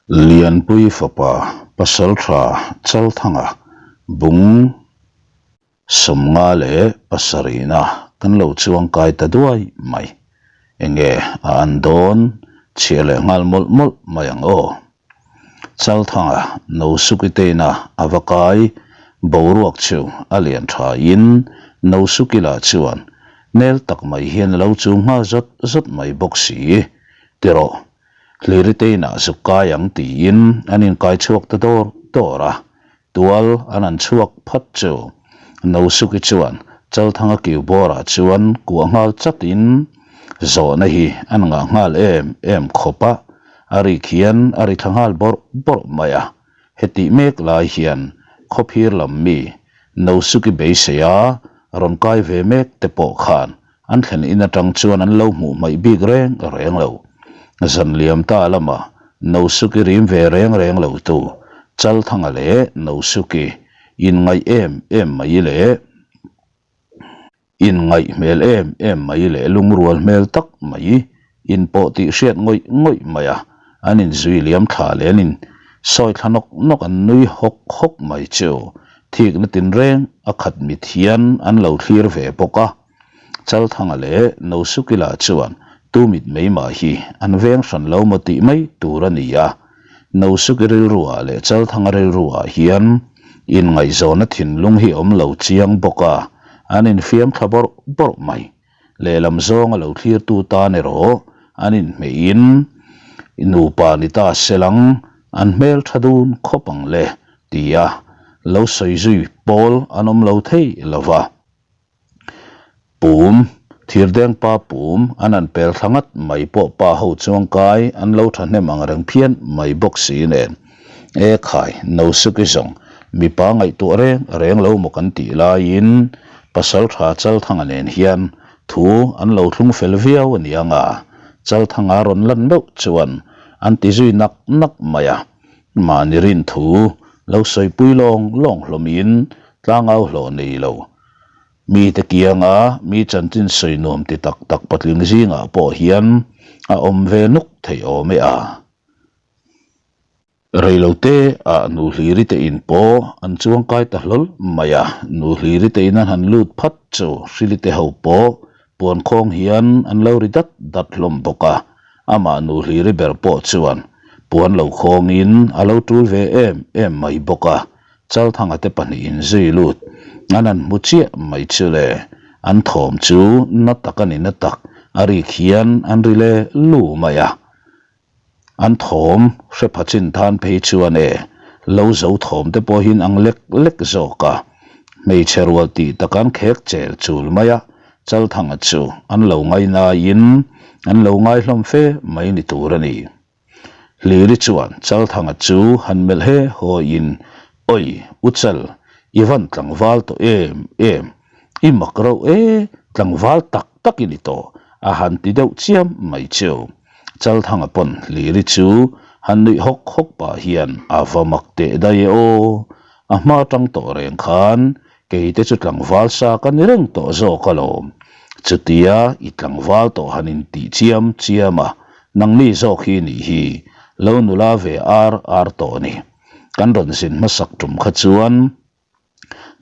Lianpui fapa Pasaltha Chalthanga bung 57na kan lo chuangkai ta duai mai. Enge a an dawn chhiah leh nghal mawlh mawlh mai ang aw. Chalthanga Nosuki teina a va kai boruak chu a lian thain Nosuki lah chuan nel tak mai hian a lo chung nghal zawt zawt mai bawk si. Ti rawh, Hliri teinah zuk kai ang tiin an inkai chhuak ta dawr dawr a, tual an han chhuak phat chu Nosuki chuan Chalthanga kiu bawrah chuan kuah nghal chatin zawhna hi an ngah nghal em em khawp a, a rik hian a ri thla nghal bawrh bawrh mai a, hetih mek lai hian khawphir lam mi Nosuki beisei a rawn kai ve mek te pawh khan An thlen in atang chuan an lo hmuh hmaih bik reng reng lo. Zan liam ta lama Nosuki rim ve reng reng lo tu Chalthanga leh Nosuki inngaih em em mai leh inngaih hmel em em mai leh lungrual hmel tak mai inpawh tih hriat ngawih ngawih mai a, an inzui liam thla leh an in sawi thla nawk nawk an nui hawk hawk mai chu thikna tinreng a khat mit hian an lo thlir ve bawk a. Chalthanga leh Nosukila chuan tu mit mai mah hi an veng hran lo maw tih mai tur a ni a. Nosuki rilruah leh Chalthanga rilruah hian inngaihzawna thinlung hi awm lo chiang bawk a, an infiam thla bawrh bawrh mai. Lehlam zawnga lo thlirtu tan erawh an inhmeihin nupa ni ta selang an hmel tha dun khawp ang le tia lo sawi zui pawl an awm lo thei lo va. Pum, Thirdeng pa pum an han pel thla ngat mai pawh pa ho chuang kai an lo thahnem ang reng phian mai bawk si nen. E khai, Nosuki zawng mipa ngaihtuah reng reng lo maw kan tih laiin Pasaltha Chalthanga nen hian thu an lo thlung fel viau a ni ang a, Chalthanga rawn lan meuh chuan an ti zui nak nak mai a. Mahni rin thu lo sawipui lawng lawng hlawmin tlangau hlawh nei lo. Mite kianga mi chanchin sawi nuam ti tak tak patling zingah pawh hian a awm ve nuk theih awm e a. Reilote ah nu hliri te in pawh an chuang kai ta hlawl mai a, nu hliri te in an han lut phat chu hrili te ho pawh puan khawng hian an lo ri dat dat hlawm bawk a, amah nu hliri ber pawh chuan puan lo khawngin a lo tul ve em em mai bawk a, Chalthanga te pahnihin zui lut an han hmu chiah mai chu le, an thawm chu na tak a ni na tak, a rik hian an ri le lu mai a. An thawm hre pha chin tan phei chuan e, lo zo thawm te pawhin ang lek lek zawk a. Hmeichhe rual tih tak an khek chel chul mai a, Chalthanga chu an lo ngainaiin an lo ngaihlawm fe mai ni tur a ni. Hliri chuan Chalthanga chu han melh he hawiin, Oi, U Chal, i van tlangval tawh em em, i mak rauh e, tlangval tak tak i ni tawh, a han ti deuh chiam mai chu. Chalthanga pawn Hliri chu han nuih hawk hawk pah hian a va mak teh daih e aw, a hma tang tawh reng khan kei te chu tlangval sa ka ni reng tawh zawk alawm. Chutia i tlangval tawh han intih chiam chiam a, Nangni zawk hi nih hi lo nula ve ar ar tawh a ni. Kan rawn zin hmasak tum kha chuan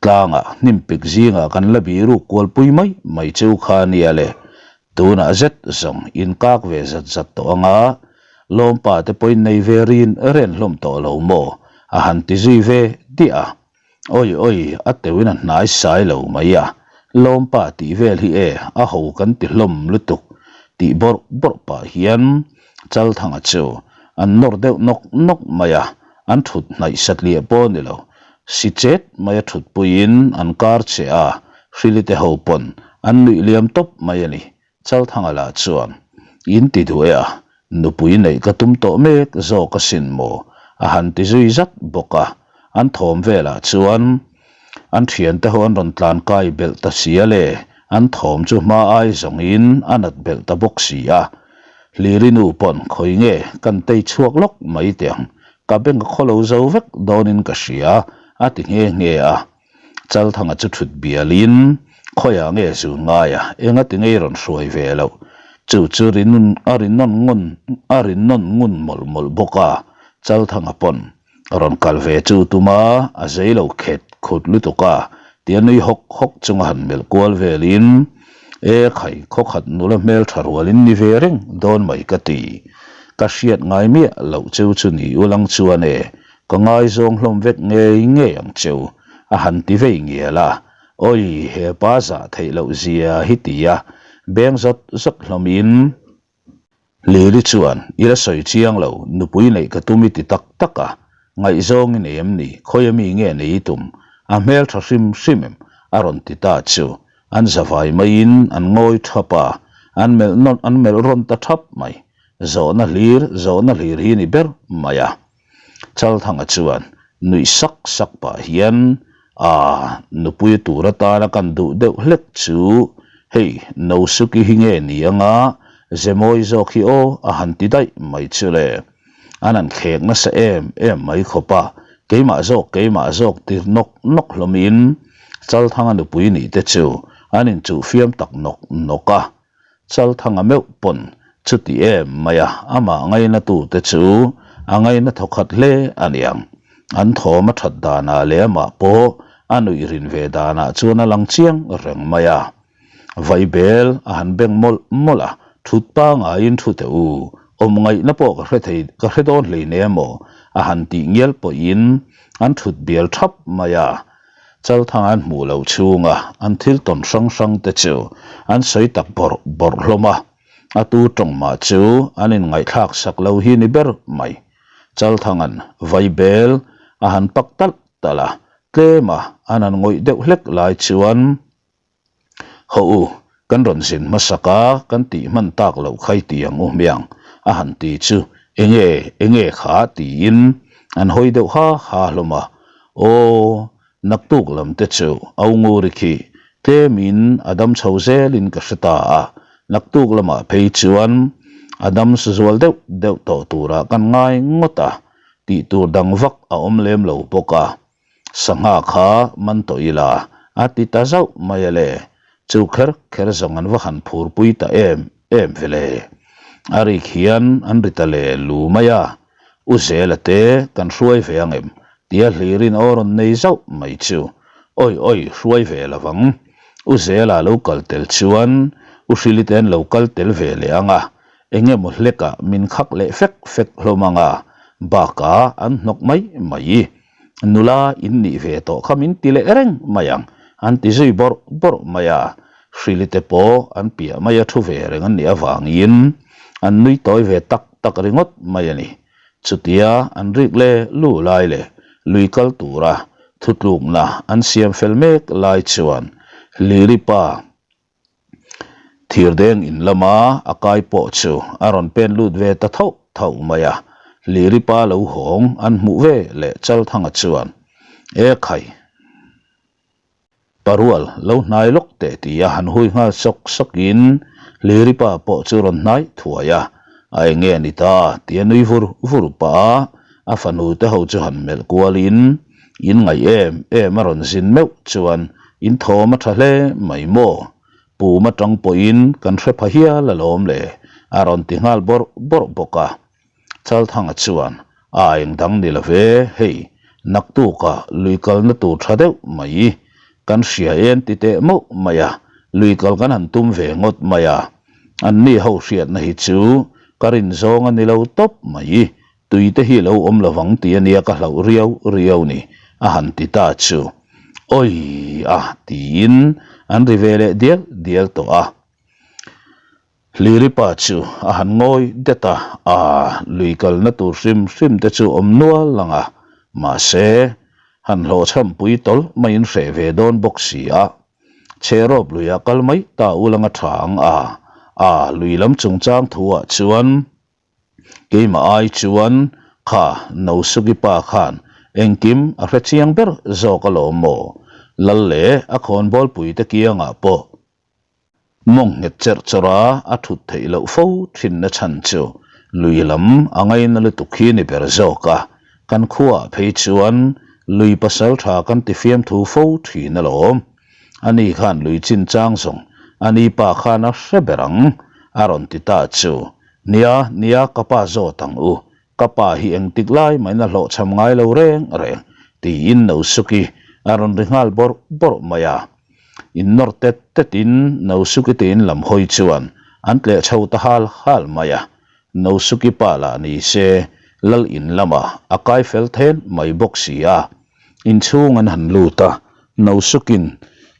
tlangah hnim pik zingah kan la biru kualpui mai mai chu kha a nia le. Tunah zet zawng inkak ve zat zat tawh anga lawmpa te pawhin nei ve rin ren hlawm tawh lo maw a han ti zui ve diah a. Oi oi, a teuhin a hnai sai lo mai a, lawmpa tih vel hi e, a ho kan ti hlawm lutuk tih bawrh bawrh pah hian Chalthanga chu an nawr deuh nawk nawk mai a, an thut hnaih satliah pawh ni lo, si chet mai a thut puiin an kar che a, Hrilite ho pawn an nuih liam tawp mai a ni. Chalthanga lah chuan, In ti duh e a, nupui neih ka tum tawh mek zawk asin maw? a han ti zui zat bawk a. An thawm velah chuan an thiante ho an rawn tlan kai belh ta sia le, an thawm chu hma ai zawngin a nat belh ta bawk si a. Hliri nu pawn khawi nge kan tei chhuak lawk mai teh ang, ka bank a khawlo zo vek dawnin ka hria, a ti nghe nghe a. Chalthanga chu thut bialin, Khawiah nge zun ngai a, enga ti ngei rawn hruai ve loh? Chu chu rinun a ri nawn ngun a ri nawn ngun mawlh mawlh bawk a. Chalthanga pawn rawn kal ve chu tum a, a zei lo khet khut lutuk a, tia nui hawk hawk chunga han melh kual velin, E khai, khawkhat nula hmel tha rualin ni ve reng dawn mai ka ti. Ka hriat ngai miah loh cheu chu ni ulang chuan e, ka ngaizawng hlawm vek ngei ngei ang cheu, a han ti vei ngial a. Awi, he pa zah theih loh zia hi ti a, beng zawt zawt hlawmin, Lili chuan, I la sawi chiang lo, nupui neih ka tum i ti tak tak a, ngaihzawng i nei em ni, khawi ami nge nei i tum? A hmel tha hrim hrim em? a rawn ti ta chu. An zavai maiin an ngawi thap a, an melh nawn an melh rawn ta thap mai. Zawhna hlir, zawhna hlir hi ni ber mai a. Chalthanga chuan nuih sak sak pah hian, Aa, nupui tur atana kan duh deuh hlek chu hei Nosuki hi nge ni anga Zemawi zawk hi aw a han ti daih mai chu le. An han khek nasa em em mai khawp a, keimah zawk keimah zawk ti nawk nawk hlawmin Chalthanga nupui nih te chu an inchuh fiam tak nawk nawk a. Chalthanga meuh pawn chuti em mai a, amah ngaina tute chu a ngaina thawkhat hle a niang. An thawm a that danah leh amah pawh a nuih rin ve danah chuan a lang chiang reng mai a. Vaibel a han beng mawlh mawlh a, thut pangaiin thu teh u, awm ngaihna pawh ka hre thei ka hre dawn hleinem emaw a han tih ngial pawhin an thut bial thap mai a. Chalthang an hmuh loh chhunga an thil tawn hrang hrang te chu an sawi tak bawrh bawrh hlawm a, a tu tawng mah chu an inngaihthlak sak lo hi ni ber mai. Chalthanga'n vaibel a han pak talh talh a, tlema an han ngawih deuh hlek lai chuan, Haw u, kan rawn zin hmasak a, kan tih hman tak loh kha i ti ang u hmiang, a han ti chu enge, enge kha tiin an hawi deuh ha ha hlawm a. Aw, naktuk lam te chu au nguri khi tlemin a dam chho zelin ka hre ta a, naktuk lamah phei chuan a dam zual deuh deuh tawh turah kan ngai ngawt a, tih tur dang vak a awm lem lo bawk a. Sangha kha man tawh ila, a ti ta zauh mai a le. Chu kher kher zawng an va han phurpui ta em em ve le. A rik hian an ri ta le lu mai a, U Zela te kan hruai ve ang em? tia hlirin aw rawn nei zauh mai chu. Awi awi hruai ve lo vang. U Zela lo kal tel chuan U Hrili te an lo kal tel ve leh ang a, Eng emaw hlekah min khak leh fek fek hlawm ang a, bakah an hnawk mai mai. Nula in nih ve tawh kha min ti leh reng mai ang, an ti zui bawrh bawrh mai a. Hrili te pawh an piah maia thu ve reng an nih avangin an nui tawi ve tak tak ringawt mai a ni. Chutia an rik le lu lai leh lui kal tura thutlukna an siam fel mek lai chuan Liri pa Thirdeng in lama a kai pawh chu a rawn pen lut ve ta thauh thauh mai a, Liri pa lo hawng an hmuh ve leh Chalthanga chuan, E khai! Parual lo hnai lawk teh ti a han hui nghal sawk sawkin Liri pa pawh chu rawn hnai thuai a, A enge a ni ta? tia nui vur vur pah a, a fanu te ho chu han melh kualin, In ngaih em em a rawn zin meuh chuan in thawm a tha hle mai maw? Pum atang pawhin kan hre pha hial alawm le, a rawn ti nghal bawrh bawrh bawk a. Chalthanga chuan, A eng dang ni lo ve, hei, naktukah lui kalna tur tha deuh mai kan hria en ti teh mauh mai a, lui kal kan han tum ve ngawt mai a. Anni ho hriatna hi chu ka rin zawng a ni lo tawp mai, Tui te hi lo awm lovang tih a nia ka hlauh riau riau ni, a han ti ta chu. Awi a, tiin an ri ve leh dial dial tawh a. Hliri pa chu a han ngawi det a, aa, lui kalna tur hrim hrim te chu awm nual ang a, mahse, han hlawhchhampui tawlh maiin hreh ve dawn bawk si a. Chherawp luiah kal mai ta ulanga tha ang a, aa, lui lam chungchang thuah chuan Keimah ai chuan kha Nosuki pa khan engkim a hre chiang ber zawk alawm maw? Lal leh a khawnbawlpui te kiangah pawh mawng nghet cherh chawrh a a thut theih loh fo thinna chhan chu lui lam a ngaina lutuk hi ni ber zawk a, kan khuaah phei chuan lui pasal tha kan ti fiamthu fo thin alawm. Ani khan lui chin chang zawng ani pa khan a hre ber ang a rawn ti ta chu. Nia, nia ka pa zawt ang u. Ka pa hi engtik lai mahin a hlawhchham ngai lo reng reng, tiin Nosuki a rawn ri nghal bawrh bawrh mai a. Innawr tet tetin Nosuki te in lam hawi chuan an tleh chho ta hal hal mai a. Nosuki pa lah ni se lal in lamah a kai fel then mai bawk si a. Inchhung an han lut a, Nosukin,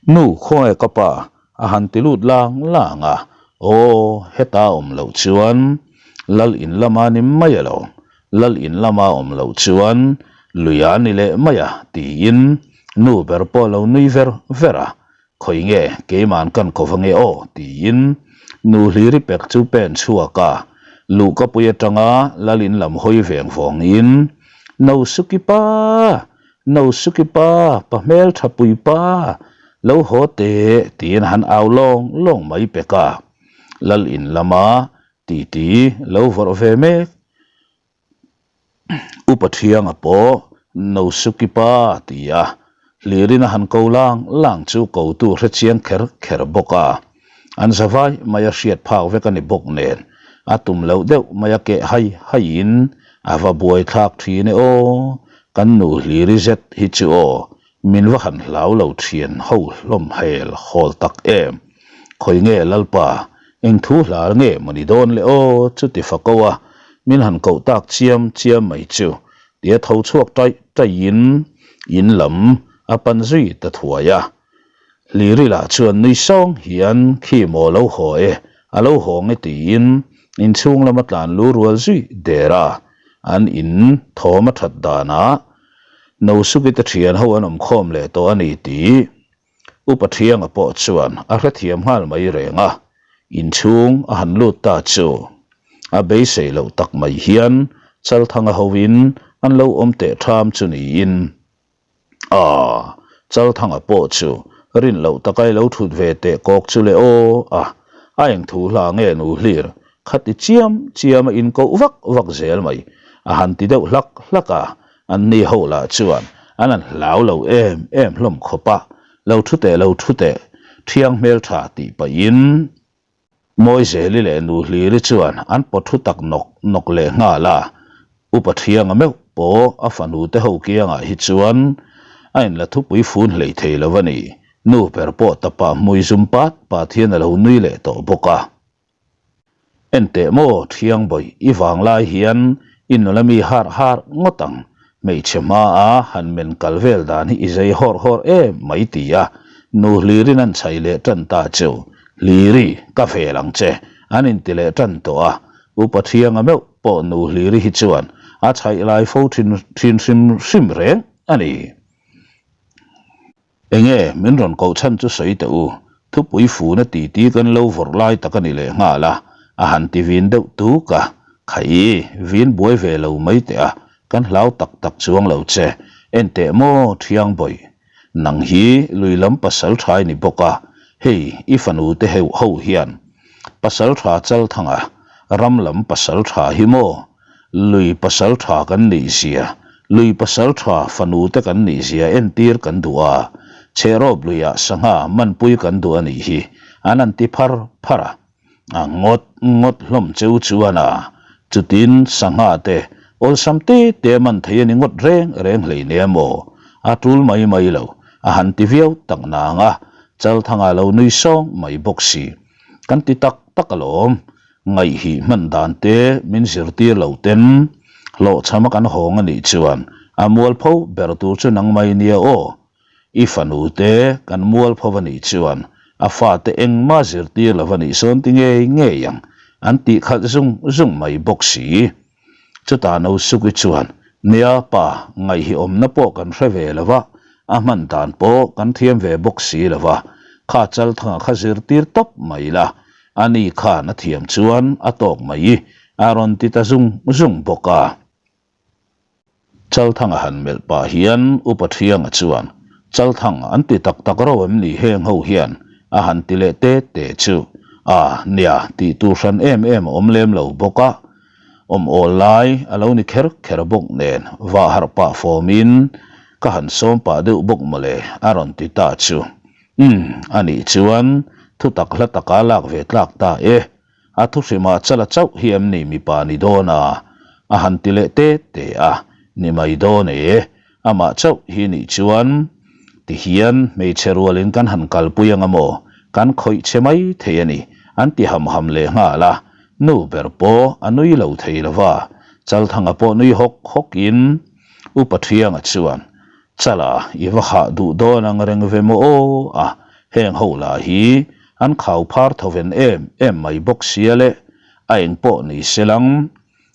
Nu, khawnge ka pa? A han ti lut lang lang a, Aw, heta awm loh chuan lal in lama ni mai a lo, lal in lama awm loh chuan luia ni leh mai a, tiin nu ber pawh a lo nui ver ver a, Khawi nge keiman kan ko va nge aw, tiin nu hliri pek chu pen chhuak a, luhkapui atanga lal in lam hawi veng vawngin, Nosuki pa! Nosuki pa, pa hmeltha pui pa, lo haw teh tiin han au lawng lawng mai pek a. Lal in lama titi lo vawrh ve mek. Upa Thianga pawh Nosuki pa ti a, hlirin a han ko lang lang chu kotu hre chiang kher kher bawk a. An zavai mai a hriat phak vek a ni bawk nen, a tum loh deuh mai a keh hai haiin a va buai thlak thin e aw, kan nu hliri zet hi chu aw, min va han hlau lo thian ho hlawm hel hawl tak em. Khawi nge Lalpa, eng thu hlar nge maw ni dawn le aw chuti fa ko a, min han koh tak chiam chiam mai chu tia tho chhuak taih taihin in lam a pan zui ta thuai a. Hliri lah chuan nui sawng hian khi maw lo haw e, a lo hawng e tiin inchhung lama tlan lu rual zui der a, an in thawm a that danah Nosuki te thian ho an awm khawm leh tawh a ni tih Upa Thianga pawh chuan a hrethiam nghal mai reng a, inchhung a han lut ta chu a beisei loh tak mai hian Chalthanga hoin an lo awm teh tham chu niin. Aaa, Chalthanga pawh chu rin loh taka i lo thut ve teh kawk chu le aw a, a eng thu hla nge nu hlir khati chiam chiam a inkoh vak vak zel mai a han ti deuh hlak hlak a, an ni ho lah chuan an han hlau lo em em hlawm khawp a, lo thu teh lo thu teh thiang hmeltha tih pahin. Mawizeli leh Nuhliri chuan an pawt thu tak nawk nawk leh nghal a, Upa Thianga meuh pawh a fanu te ho kiangah hi chuan a inla thupui fun hlei thei lo a ni. Nu ber pawh tapa hmui zum pat pat hian a lo nui leh tawh bawk a. Enteh maw Thiangbawih i vanglai hian i nula mi harh harh ngawt ang, Hmeichhe hmaa han men kal vel dan hi i zei hawrh hawrh em mai ti a, nu Hlirin an chhai leh tan ta chu, Hliri, ka vel ang che, an inti leh tan tawh a, Upa Thianga meuh pawh nu Hliri hi chuan a chhaih lai fo thin thin hrim hrim reng a ni. Enge min rawn koh chhan chu sawi teh u, thupui funa titi kan lo vawrh lai tak a ni leh nghal a, a han ti vin deuh tuk a, Khaih, vin buai ve lo mai teh a, kan hlau tak tak chuang lo che, en teh maw Thiangbawih, nang hi lui lam pasal tha i ni bawk a, hei i fanu te heuh ho hian pasal tha Chalthanga ram lam pasal tha hi maw Lui pasal tha kan nih zia, lui pasal tha fanu te kan nih zia entir kan duh a, chherawp luiah sangha manpui kan duh a nih hi an han ti phar phar a. A ngawt ngawt hlawm cheu chuan a, chutin sangha te awlsam te te man thei a ni ngawt reng reng hleinem aw, a tul mai mai lo, a han ti viau tak nang a, Chalthanga lo nui sawng mai bawk si. Kan ti tak tak alawm, Ngaihhih hman dan te min zirtir lo ten hlawhchham a kan hawng a nih chuan a mualpho ber tur chu nang mai nia aw. I fanu te kan mualpho a nih chuan a fate engmah zirtir lo a nih sawn ti ngei ngei ang an tih khalh zung zung mai bawk si. Chutah Nosuki chuan, Nia pa, ngaihhih awmna pawh kan hre ve lo va, a hman dan pawh kan thiam ve bawk si lo va, kha Chalthanga kha zirtir tawp mai la, ani khan a thiam chuan a tawk mai a rawn ti ta zung zung bawk a. Chalthanga han melh pah hian Upa Thianga chuan, Chalthang an ti tak tak ro em ni heng ho hian? a han ti leh te te chu, A, nia, tih tur hran em em a awm lem lo bawk a, awm awl lai a lo ni kher kher bawk nen vah harh pah fawmin ka han sawm pah deuh bawk mawle a rawn ti ta chu. Umm, anih chuan thutak hla taka lak ve tlak ta e. A thuhrimah chala chauh hi em ni mipa ni dawn a? A han ti leh te te a, ni mai dawn e, amah chauh hi nih chuan ti hian hmeichhe rualin kan han kalpui anga maw, kan khawih che mai thei a ni, an ti ham ham leh nghal a, nu ber pawh a nui lo thei lo va, Chalthanga pawh nui hawk hawkin Upa Thianga chuan, Chala, i va hah duh dawn ang reng ve maw aw a, heng ho lah hi an khau phar tho ven em em mai bawk sia le, a eng pawh ni se lang,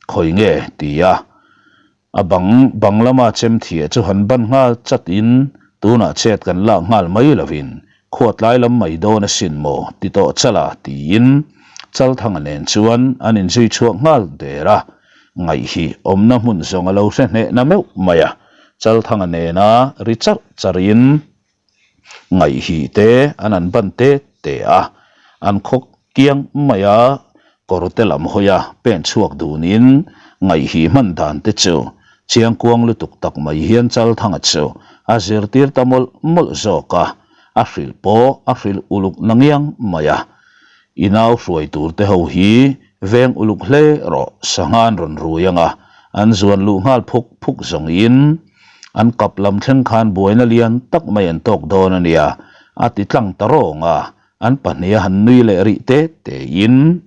khawi nge? ti a, a bang bang lama chem thiah chu han ban nghal chat in tunah chet kan lak nghal mai lovin khuatlai lam mai dawn asin maw ti tawh chala tiin Chalthanga nen chuan an inzui chhuak nghal der a, ngaih hi awmna hmun zawng a lo hre hnehna meuh mai a, Chalthanga nena ri charh charhin Ngaihhih te an an ban te te a, an khaw kiang mai a, kawr te lam hawi a pen chhuak dunin ngaihhih hman dan te chu chiangkuang lutuk tak mai hian Chalthanga chu a zirtir ta mawlh mawlh zawk a, a hrilh pawh a hrilh uluk na ngiang mai a. I nau hruai tur te ho hi veng uluk hle rawh, sangha an rawn rui ang a, an zuan luh nghal phuk phuk zawngin An kap lam thleng khan buaina lian tak mai an tawk dawn a nia, a ti tlang ta rawng a, an pahniha han nui leh rih te tein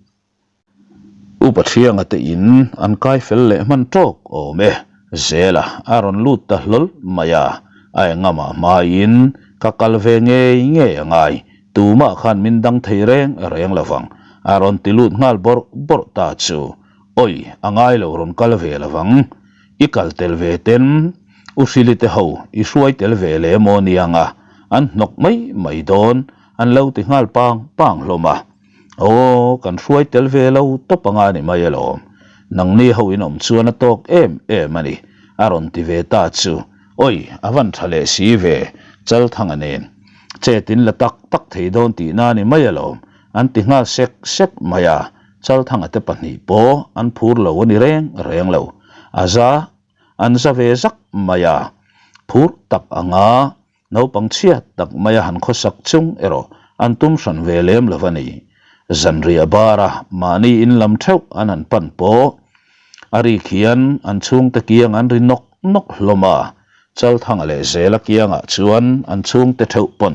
Upa Thianga te in an kai fel leh hman tawk awm e. Zela a rawn lut ta hlawl mai a, a engamah hmaiin ka kal ve ngei ngei a ngai, tumah khan min dang thei reng reng lovang, a rawn ti lut nghal bawrh bawrh ta chu. Awi, a ngai lo rawn kal ve lovang. I kal tel ve ten U Hrili te ho i hruai tel ve le maw niang a, an hnawk mai mai dawn an lo ti nghal pang pang hlawm a. Aw, kan hruai tel ve lo tawp anga ni mai alawm. Nangni ho in awm chuan a tawk em em a ni, a rawn ti ve ta chu. Awi, a van tha leh si ve, Chalthanga nen. Chet in la tak tak thei dawn tihna a ni mai alawm, an ti nghal sek sek mai a. Chalthanga te pahnih pawh an phur lo a ni reng reng lo. A za an za ve zak mai a, phur tak anga naupang chhiat tak maia han khawsak chung erawh an tum hran ve lem lo a ni. Zanriah bara mahni in lam theuh an han pan pawh a rik hian an chhungte kiang an ri nawk nawk hlawm a, Chalthanga leh Zela kiangah chuan an chhungte theuh pawn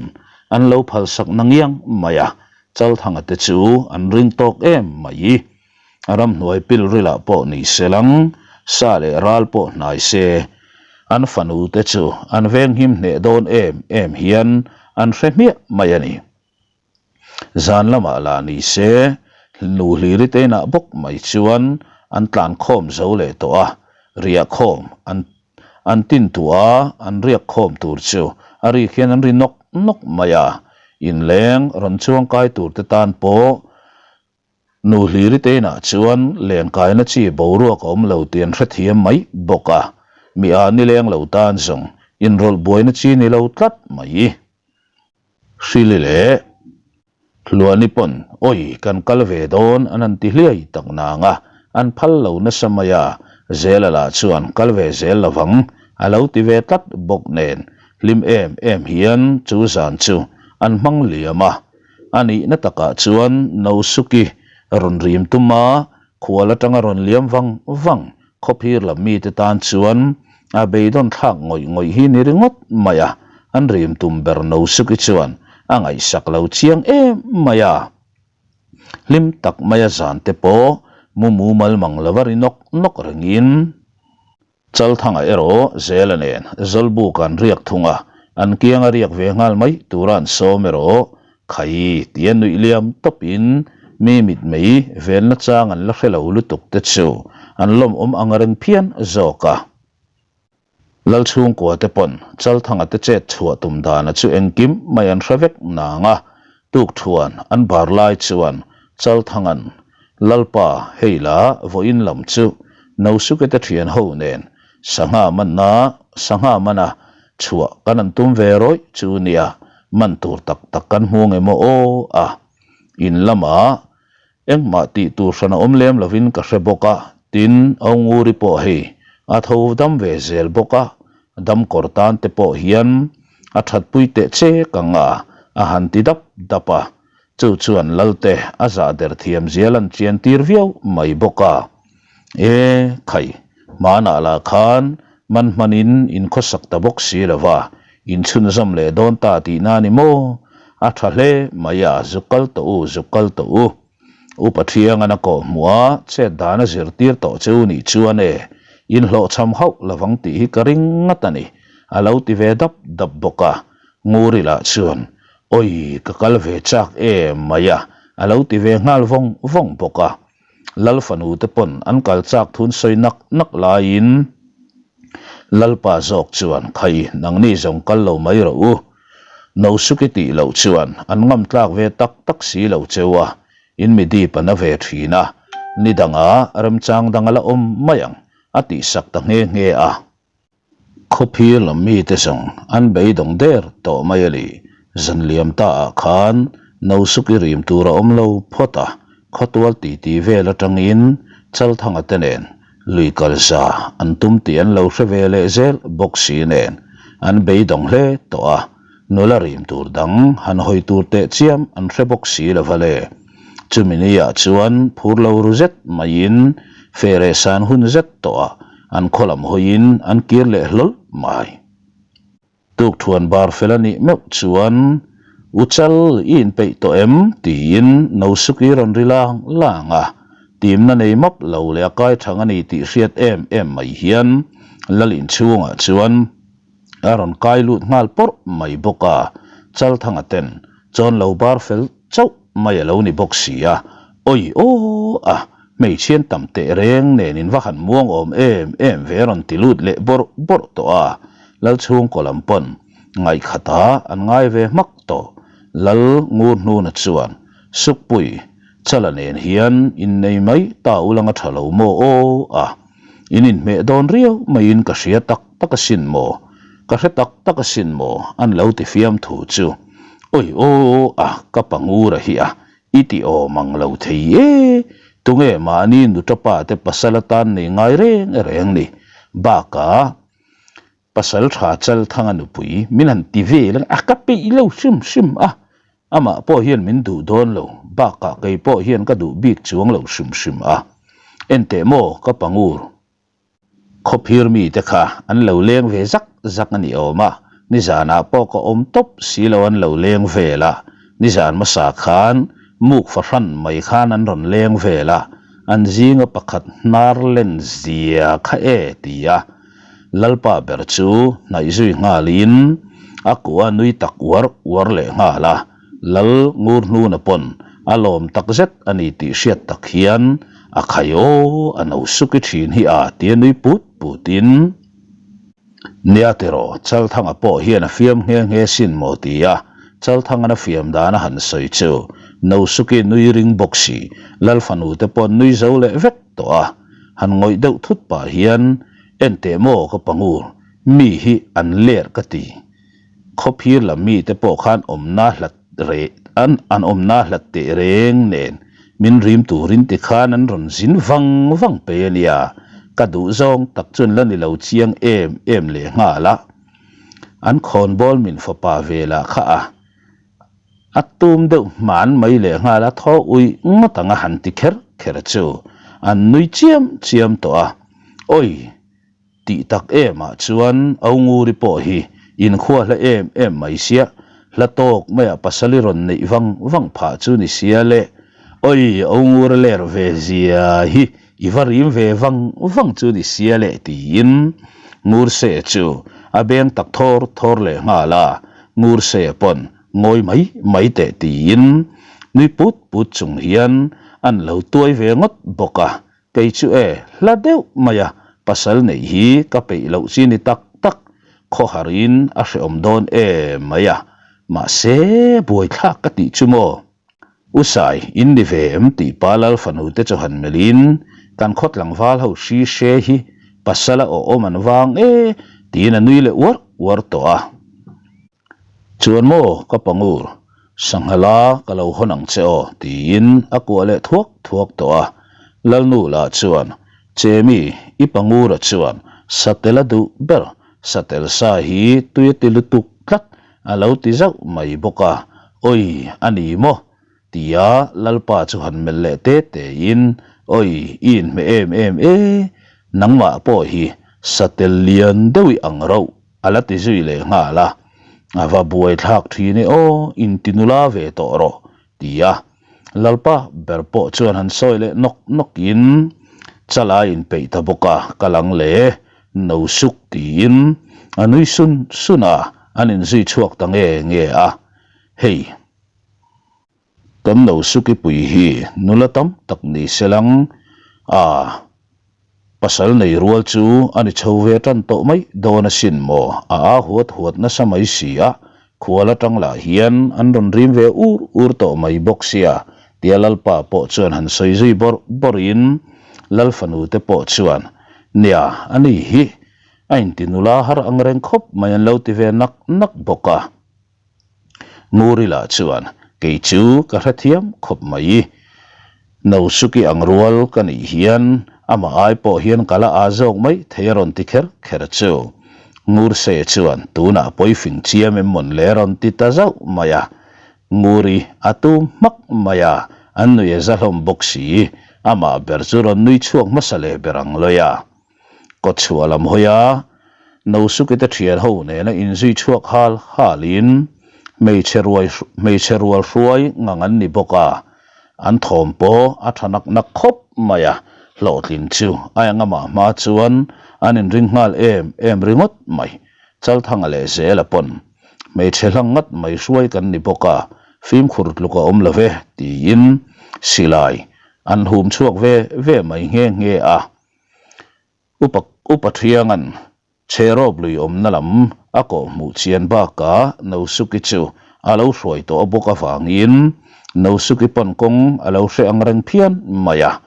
an lo phalsak na ngiang mai a, Chalthanga te chu an ring tawk em mai. A ramhnuai pilrilah pawh ni se lang, sa leh ral pawh hnai se, an fanu te chu an venghim hneh dawn em em hian an hre hmiah mai a ni. Zan lamah lah ni se, nu hliri te inah bawk mai chuan an tlan khawm zo leh tawh a, riah khawm an An tin tuah a, an riak khawm tur chu a rik hian an ri nawk nawk mai a, inleng rawn chuang kai tur te tan pawh nu hliri te inah chuan len kaina chi boruak a awm lo tih an hrethiam mai bawk a, mi a nileng lo tan zawng inrawlh buaina chi ni lo tlat mai. Hrili leh Hluani pawn, Awi, kan kal ve dawn an han ti hliai tak nang a, an phal lo nasa mai a, Zela lah chuan kal ve zel lovang a lo ti ve tlat bawk nen, hlim em em hian chu zan chu an hmang liam a. A nihna takah chuan Nosuki rawn rim tum a, khual atanga rawn liam vang vang Khawphir lam mite tan chuan a beidawn thlak ngawih ngawih hi ni ringawt mai a, an rim tum ber Nosuki chuan a ngaihsak lo chiang em mai a. Hlim tak maia zan te pawh mu mumal mang lova ri nawk nawk rengin Chalthanga erawh Zela nen Zawlbuk an riak thung a, an kianga riak ve nghal mai tura an sawm erawh Khai tia nuih liam tawpin mi mitmei venna chang an la hre lo lutuk te chu an lawmawm ang reng phian zawk a. Lalchhungkua te pawn Chalthanga te chet chhuah tum dana chu engkim mai an hre vek nang a, tukthuan an bar lai chuan Chalthanga'n Lalpa hei la vawiin lam chu Nosuke te thian ho nen sangha manna sangha mana Chhuah kan an tum ve rawih chu nia, man tur tak tak kan hmu nge maw aw a. In lamah engmah tih tur hran a awm lem lovin ka hre bawk a, tin Aunguri pawh hei a tho dam ve zel bawk a, dam kawr tan te pawh hian a thatpui teh chek ang a, a han ti dap dap a. Chu chuan Lalte a zah der thiam zial an chian tir viau mai bawk a. E khai! Hmanah lah khan man hmanin in khawsak ta bawk si lo va, in chhunzawm leh dawn ta tihna a ni maw? A tha hle mai a, zuk kal tawh u, zuk kal tawh u. Upa Thiangan a kawh hmuh a, chet dan a zirtir tawh che u nih chuan e, in hlawhchham hauh lovang tih hi ka ring ngat a ni, a lo ti ve dap dap bawk a. Nguri lah chuan, Awi, ka kal ve chak em mai a, a lo ti ve nghal vawng vawng bawk a. Lal fanu te pawn an kal chak thun sawi nak nak laiin Lalpa zawk chuan, Khai, nangni zawng kal lo mai rawh u. Nosuki tih loh chuan an ngam tlak ve tak tak si lo cheu a, in mi dip a na ve thin a, ni dangah remchang dang a la awm mai ang, a tihsak ta nghe nghe a. Khawphir lam mite zawng an beidawng der tawh mai a ni. Zan liam ta ah khan Nosuki rim tur a awm lo phawt a, khawtual titi vel atangin Chalthanga te nen lui kal za an tum tih an lo hre ve leh zel bawk si nen an beidawng hle tawh a, nula rim tur dang han hawi tur teh chiam an hre bawk si lo va le. Chumi ni ah chuan phur lo ru zet maiin feh san hun zet tawh ah an khaw lam hawiin an kir leh hlawl mai. Tukthuan bar fel a nih meuh chuan, U Chal, i inpeih tawh em? tiin Nosuki rawn ri lang lang a. Timna nei map lo leh a kai thang a ni tih hriat em em mai hian Lal inchhungah chuan a rawn kai lut nghal pawrh mai bawk a. Chalthanga ten chawn lo bar fel chauh mai a lo ni bawk si a, Awi aw a, hmeichhian tam teh reng nen in va han muang awm em em ve rawn ti lut leh bawrh bawrh tawh a, Lalchhungkaw lam pawn ngaihkhatah an ngai ve hmak tawh. Lal ngur hnuna chuan, Sukpui, Chala nen hian innei mai ta ulanga tha lo maw aw a, in inhmeh dawn riau maiin ka hria tak tak asin maw, ka hre tak tak asin maw an lo ti fiam thu chu. Awi aw a, ka pa ngura hi a, i ti awm ang lo thei e, tunge mahni nutapa te pasal atan nei ngai reng reng ni, bakah Pasal tha chal thanga nupui min han ti vel a, ka peih lo hrim hrim a, amah pawh hian min duh dawn lo, bakah kei pawh hian ka duh bik chuang lo hrim hrim a. Enteh maw ka pangur khawphir mite kha an lo leng ve zak zak a ni awm a, nizanah pawh ka awm tawp si lo an lo leng vel a, nizan hmasa khan muk fahran mai khan an rawn leng vel a, an zinga pakhat hnar len zia kha e ti a. Lalpa ber chu hnaih zui nghalin a kuah nui tak uar uar leh nghal a, Lal ngur hnuna pawn a lawm tak zet a ni tih hriat tak hian a khai aw a no suki thin hi a tia nui put putin Nia tiraw Chalthanga pawh hian a fiam nghe nghe sin maw tia Chalthangan a fiam dan a han sawi chu no suki nui ring bawk si Lal fanu te pawn nui zo leh vek tawh a. Han ngawih deuh thut pah hian, En teh maw ka pangur, mi hi an ler ka ti. Khawphir lam mi te pawh khan awmna hlat reh an an awmna hlat teh reng nen min rim turin ti khan an rawn zin vang vang pei a nia, ka duh zawng tak chuan la ni lo chiang em em leh nghal a. An khawnbawl min fapa ve lah kha a. A tum deuh hman mai leh nghal a thaw uih ngawt ang a han ti kher kher chu an nui chiam chiam tawh a. Awi! Tih tak em ah chuan Aunguri pawh hi inkhua hla em em mai sia, hla tawk maiah pasal i rawn neih vang vang phah chu ni sia le. Awi! Aungura ler ve zia hi i va rim ve vang vang chu ni sia le tiin Ngurse chu a beng tak thawr thawr leh nghal a. Ngurse pawn ngawi mai mai teh tiin nui put put chung hian an lo tuai ve ngawt bawk a, kei chu e hla deuh mai a, pasal neih hi ka peih loh chi ni tak tak, khawharin a hreawm dawn em mai a, mahse buaithlak ka tih chu maw. U Sai, in ni ve em tih pa Lal fanu te chu han melh in, kan khaw tlangval ho hri hre hi pasal a awh awm an vang e tiin a nui leh uar uar tawh a. Chuan maw ka pangur, sangha la ka lo hawn ang che aw tiin a kuah leh thuak thuak tawh a. Lalnu lah chuan, Chemi, i pangura chuan satel a duh ber, satel sa hi tui a ti lutuk tlat A lo ti zauh mai bawk a, Awi, a ni maw? tia Lalpa chu han melh leh te tein, Awi, i inhmeh em em e! Nangmah pawh hi satel lian deuh i ang rauh a la ti zui leh nghal a. A va buaithlak thin e aw, inti nula ve tawh rawh ti a. Lalpa ber pawh chuan han sawi leh nawk nawkin chala a inpeih ta bawk a, ka lang le, no suk tiin a nui sun sun a, an inzui chhuak ta nge nge a. Hei. Kan lo sukipui hi nula tam tak ni se lang a, pasal nei rual chu a ni chho ve tan tawh mai dawn asin maw? A a huat huat nasa mai si a, khual atang lah hian an rawn rim ve ur ur tawh mai bawk sia, tia Lalpa pawh chuan han sawi zui bawrh bawrhin Lal fanu te pawh chuan, Nia, a ni hi a inti nula har ang reng khawp mai an lo ti ve nak nak bawk a. Ngurila chuan, Kei chu ka hrethiam khawp mai. Nosuki ang rual ka nih hian amah ai pawh hian ka la aa zawk mai thei a rawn ti kher kher chu. Ngurse chuan, Tunah pawifing chiam em mawn le a rawn ti ta zauh mai a. Nguri a tum hmak mai a, an nui a za hlawm bawk si. Amah ber chu rawn nui chhuak hmasa leh ber ang lawi a. Kawtchhuah lam hawi a, Nosuke te thian ho nena inzui chhuak hal halin hmeichhe ruai hmeichhe rual hruai ngang an ni bawk a, an thawm pawh a tha nak nak khawp mai a, hlawhtlin chu a engamah hma chuan an inring nghal em em ringawt mai. Chalthanga leh Zela pawn hmeichhe hlang ngat mai hruai kan ni bawk a, fimkhur tluk a awm lo ve tiin silai an hum chhuak ve ve mai nghe nghe a. Upa Upa Thianga'n Chherawp lui awmna lam a kawh hmuh chian bakah Nosuki chu a lo hruai tawh bawk avangin Nosuki pawn kawng a lo hre ang reng phian mai a.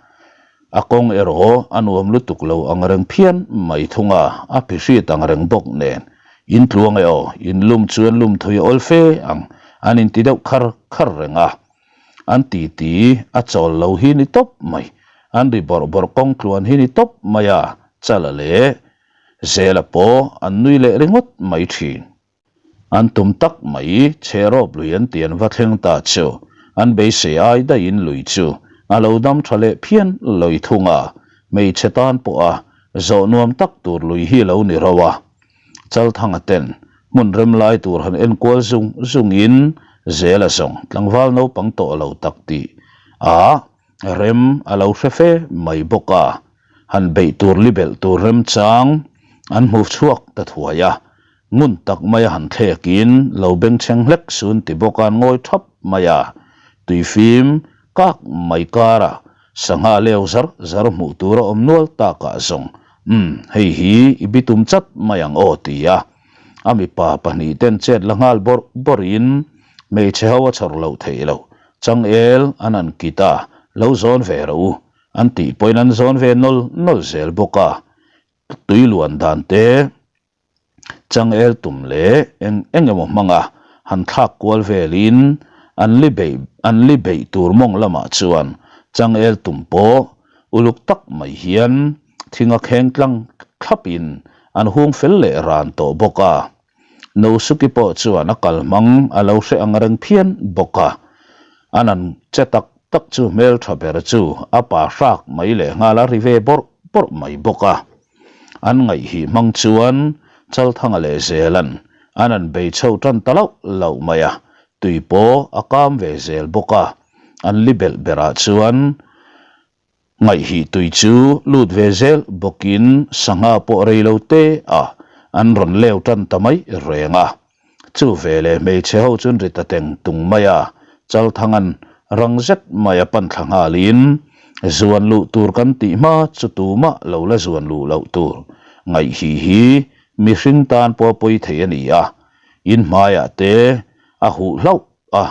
A kawng erawh a nuam lutuk lo ang reng phian mai thung a, a phihrit ang reng bawk nen in tluang e aw, in lum chuan lum thui awl fe ang an inti deuh khar khar reng a. An titi a chawl lo hi ni tawp mai. An ri bawrh bawrh kawng tluan hi ni tawp mai a, Chala leh Zela pawh an nui leh ringawt mai thin. An tum tak mai Chherawp lui an ti an va thleng ta chu an beisei ai daihin lui chu a lo dam tha leh phian loi thung a, hmeichhe tan pawha zawh nuam tak tur lui hi lo ni ro a. Chalthanga ten hmun rem lai tur han enkual zung zungin Zela zawng tlangval naupang tawh lo tak tih a rem a lo hre fe mai bawk a, han beih tur li belh tur remchang an hmu chhuak ta thuai a, ngun tak maia han thlekin lo bengchheng hlek sun ti bawk a an ngawi thap mai a, tuifim kak mai karah Sangha leu zar zar hmuh tur a awm nual takah zawng, Umm, hei hi i bitum chat mai ang aw ti a. A mipa pahnih ten chet la nghal bawrh bawrhin hmeichhe ho a chhawr loh theih loh. Changel an han kit a, lo zawn ve rawh u, an tih pawhin an zawn ve nawl nawl zel bawk a. Tui luan dan te. Changel tum leh eng eng emaw hmanga han thlak kual velin an li beih an li beih tur mawng lamah chuan changel tum pawh uluk tak mai hian thing a kheng tlang thlapin an hung fel leh ran tawh bawk a. Nosuki pawh chuan a kal hmang a lo hre ang reng phian bawk a. An an che tak tak chu hmeltha ber chu a pa hrak mai leh nghal a ri ve bawrh bawrh mai bawk a. An ngaihhih hmang chuan Chalthanga leh Zelan an an bei chho tan ta loh loh mai a, tui pawh a kam ve zel bawk a, an li belh berah chuan ngaihhih tui chu lut ve zel bawkin sangha pawh rei lo te a an rawn leu tan ta mai reng a. Chu veleh hmeichhe ho chuan ri ta teng tung mai a, Chalthanga'n rang zet mai a pan thla nghalin, Zuan luh tur kan tih hma chu tumah lo la zuan luh loh tur ngaihhi hi mihring tan pawh pawi thei a ni a, in hmaiah te a huh hlauh a.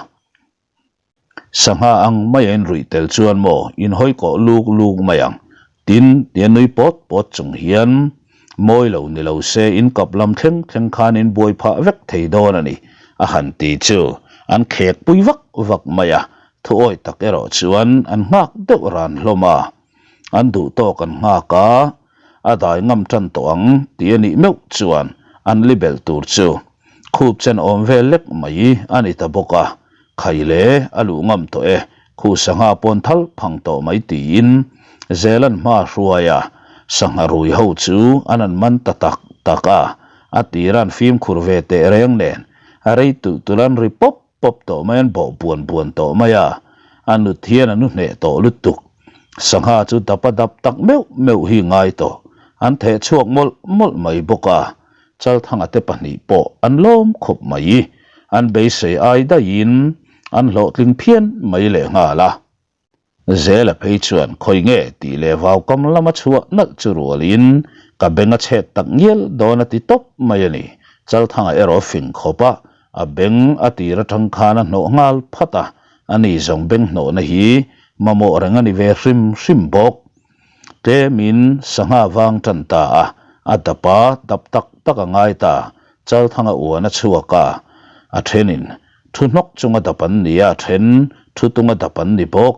Sangha ang mai a inruih tel chuan maw in hawi kawh luk luk mai ang. Tin, tia nui pawt pawt chung hian mawi lo ni lo se in kap lam thleng thleng khan in buai phah vek thei dawn a ni, a han ti chu an khek pui vak vak mai a, thuawi tak erawh chuan an nghak deuh ran hlawm a. An duh tawk an nghak a, a dai ngam tan tawh ang tih a nih meuh chuan an li belh tur chu khup chen awm vel lek mai a ni ta bawk a, khai le a luh ngam tawh e, khu sangha pawn thal phang tawh mai tiin Zelan hma hruai a. Sangha rui ho chu an an man ta tak tak a, a tira an fimkhur ve teh reng nen a rei tulh tulh an ri pawp pawp tawh mai an bawh buan buan tawh mai a, a nut hian a nu hneh tawh lutuk. Sangha chu dap a dap tak meuh meuh hi ngai tawh, an theh chhuak mawlh mawlh mai bawk a, Chalthanga te pahnih pawh an lawm khawp mai, an beisei ai daihin an hlawhtling phian mai lehnghal a. Zela phei chuan khawi nge tih leh vaukam lama chhuah nalh chu rualin ka beng a chhet tak ngial dawn a ti tawp mai a ni. Chalthanga erawh fing khawp a, a beng a tir atang khan a hnawh nghal phat a, ani zawng beng hnawhna hi mamawh reng a ni ve hrim hrim bawk. Tlemin sangha vang tan ta a, a dap a, dap tak tak a ngai ta, Chalthanga uan a chhuak a, a thenin Thu hnawk chunga dap an ni a, then thu tunga dap an ni bawk.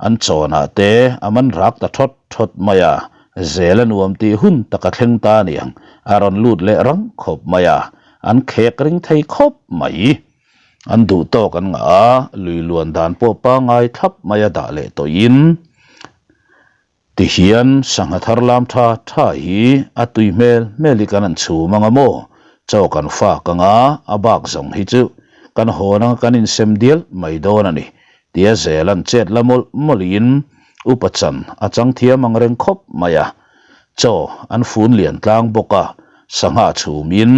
An chawnah te a man rak ta thawt thawt mai a, zel a nuam tih hun tak a thleng ta aniang, a rawn lut leh rang khawp mai a, an khek ring thei khawp mai. An duh tawk an ngah a, lui luan dan pawh pangai thlap mai a dah leh tawhin. Tihian sangha thar lam tha tha hi a tui hmel hmel hi kan han chhum anga maw? Chaw kan fak anga a bak zawng hi chu kan hawn anga kan insem dial mai dawn a ni tia zel an chet la mawlh mawlhin upa chan a chang thiam ang reng khawp mai a. Chaw an fun lian tlang bawk a, sangha chhumin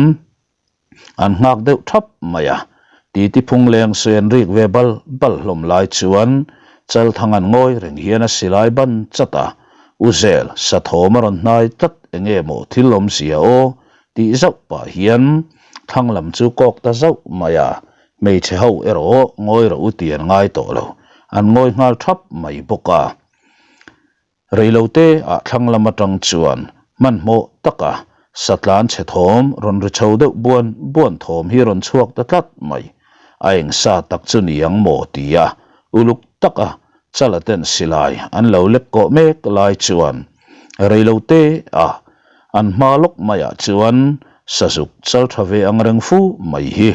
An nghak deuh thap mai a, titi phung leng sawi an rik ve bal bal hlawm lai chuan Chalthang an ngawi reng hian a silai ban chat a, U Zel, sathawm a rawn hnai tlat enge maw thil awmzia aw tih zauh pah hian thlang lam chu kawk ta zauh mai a, hmeichhe ho erawh ngawi rawh u ti an ngai tawh lo, an ngawi nghal thap mai bawk a. Reilote ah thlang lam atang chuan hmanhmawh taka satlan chhe thawm rawn ri chho deuh buan buan thawm hi rawn chhuak ta tlat mai. A eng sa tak chu ni ang maw tia uluk taka chala ten silai an lo lek kawh mek lai chuan reilote ah an hma lawk maiah chuan sazuk chal tha ve ang reng fu mai hi.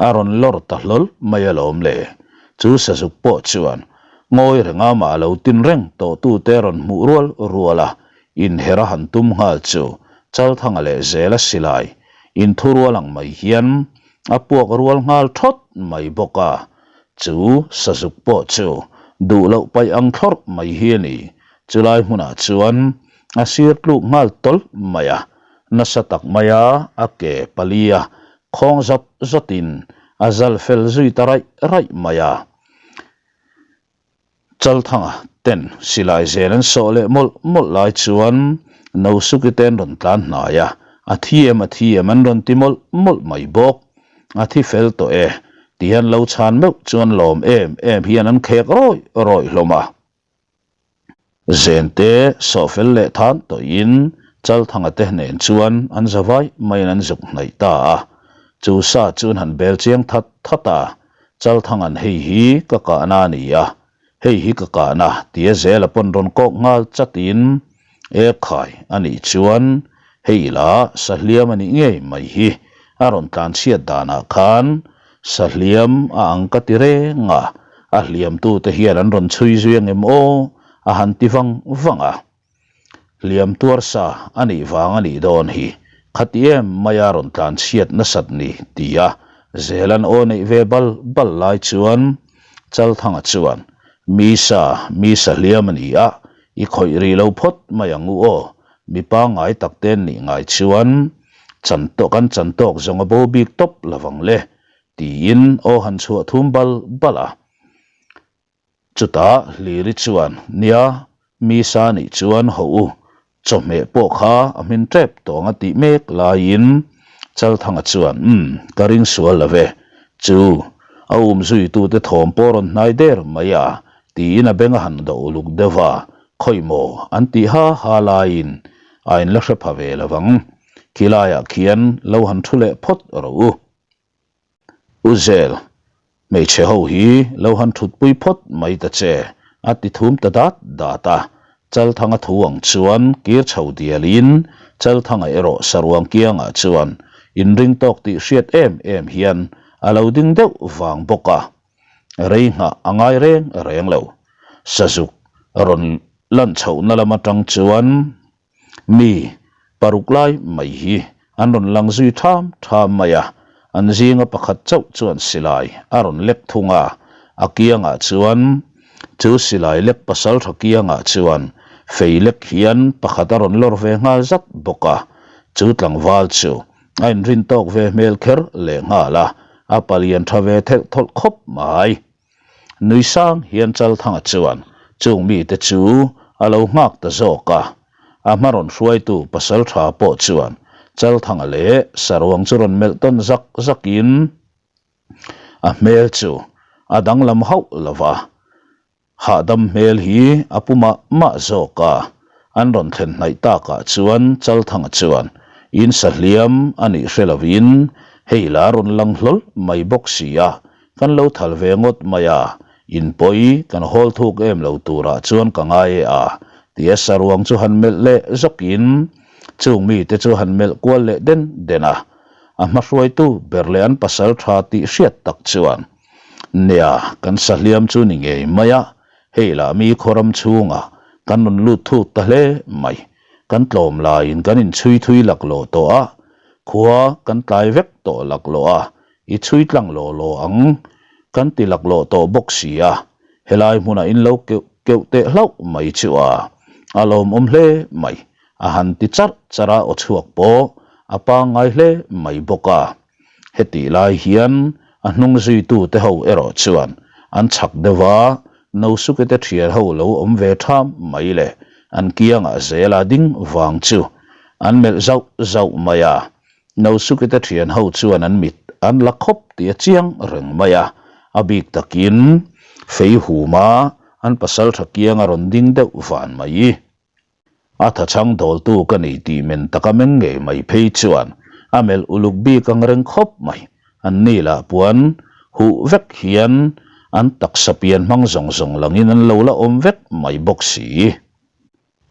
A rawn lawr ta hlawl mai alawm le. Chu sazuk pawh chuan ngawi renga mah lo tin reng tawhtute rawn hmuh rual rual a, inher a han tum nghal chu Chalthanga leh Zela silai inthu rual ang mai hian a puak rual nghal thawt mai bawk a. Chu sazuk pawh chu duh loh paih ang thlawrh mai hi a ni. Chulai hmunah chuan a sir tluk nghal tawlh mai a, nasa tak maia a ke palia Khawng zawt zawtin a zal fel zui ta raih raih mai a. Chalthanga ten silai zel an sawh leh mawlh mawlh lai chuan Nosuki te an rawn tlan hnai a, a thi em a thi em an rawn ti mawlh mawlh mai bawk. A thi fel tawh e tihian lo chhan meuh chuan lawm em em hian an khek rawih rawih hlawm a. Zente sawhfel leh than tawhin Chalthanga te nen chuan an za vai maiin an zuk hnaih ta a. Chu sa chu an han bel chiang that that a, Chalthanga'n hei hi ka kahna a ni a, hei hi ka kahna tia zela pawn rawn kawk nghal chatin E khai a nih chuan hei la sahliam a nih ngei mai hi a rawn tlanchhiat danah khan Sahliam a ang ka ti reng a, a hliamtute hian an rawn chhui zui angem aw? a han ti vang vang a. Hliam tuar sa a nih vang a nih dawn hi, khati em maia rawn tlan chhiat nasat ni tia Zelan aw neih ve bal bal lai chuan Chalthanga chuan, Mi sa, mi sahliam a ni a, i khawih rih lo phawt mai ang u aw, mi pangngai tak te an nih ngai chuan Chan tawk an chan tawk zawng a bo bik tawp lovang le, tiin aw han chhuah thum bal bal a. Chutah Hliri chuan, Nia, mi sa nih chuan hawh u, chawhmeh pawh kha a hmin tep tawng a tih mek laiin Chalthanga chuan, Umm, ka ring sual lo ve, chu a um zuitute thawm pawh rawn hnai der mai a, tiin a beng a han doh uluk deuh a, Khawi maw? an tih ha ha laiin a inla hre pha ve lo vang. Khilaiah khian lo han thu leh phawt rawh u. U Zel, hmeichhe ho hi lo han thutpui phawt mai ta che, a ti thum ta dat dat a. Chalthanga thu ang chuan kir chho dialin Chalthanga erawh saruang kiangah chuan inring tawk tih hriat em em hian a lo ding deuh vang bawk a. Rei nghah a ngai reng reng lo. Sazuk rawn lan chhohna lam atang chuan. Mi paruk lai mai hi an rawn lang zui ṭham ṭham mai a, an zinga pakhat chauh chuan silai a rawn lek thung a, a kiangah chuan chu silai lek pasalṭha kiangah chuan fei lek hian pakhat a rawn lawr ve nghal zat bawk a, chu tlangval chu a inrin tawk ve hmel kher leh nghal a, a palian ṭha ve thelh thawlh khawp mai. Nui sang hian Chalthanga chuan chung mite chu a lo nghak ta zawk a, a hma rawn hruaitu pasaltha pawh chuan Chalthanga leh Saruang chu rawn melh tawn zak zakin a hmel chu a danglam hauh lo va. Hahdam hmel hi a pu mah mah zawk a, an rawn thlen hnaih takah chuan Chalthanga chuan in sa hliam a nih hre lovin hei la rawn lang hlawl mai bawk si a, kan lo thal ve ngawt mai a, in pawi kan hawl thuk em lo turah chuan ka ngai e a, tia saruang chu han melh leh zawkin chung mite chu han melh kual leh den den a, a hmahruaitu ber leh an pasal tha tih hriat tak chuan Nia, kan sahliam chu ni ngei mai a, hei lah mi khawram chhungah kan rawn lut thuk ta hle mai. Kan tlawm laiin kan inchhui thui laklawh tawh a, khua kan tlai vek tawh laklawh a, i chhui tlang law law ang kan ti laklawh tawh bawk si a, helai hmunah in lo keuh keuh teh hlauh mai chu a, a lawmawm hle mai, a han ti charh charh a, aw chhuak pawh a pangngai hle mai bawk a. Hetih lai hian a hnung zuitute ho erawh chuan an chhak deuh a, Nosuke te thian ho lo awm ve tham mai le, an kiangah zela ding vang chu an melh zauh zauh mai a. Nosuke te thian ho chuan an mit an la khawp tih a chiang reng mai a, a bik takin fei huma an pasaltha kianga rawn ding deuh van mai. A thachhang dawltu ka ni tih men taka meng ngei mai phei chuan a melh uluk bik ang reng khawp mai. An ni lah puan huh vek hian an taksa pian hmang zawng zawng langin an lo la awm vek mai bawk si.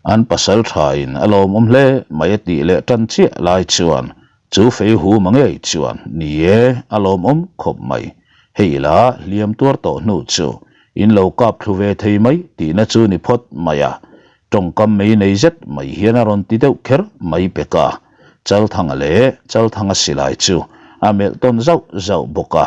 An pasal thain a lawmawm hle mai a tih leh tan chiah lai chuan chu fei huma ngei chuan ni e a lawmawm khawp mai. Hei la hliam tuar tawh hnu chu in lo kap thlu ve thei mai tihna chu ni phawt mai a. Tawngkam mei nei zet mai hian a rawn ti deuh kher mai pek a, Chalthanga leh Chalthanga silai chu a melh tawn zauh zauh bawk a.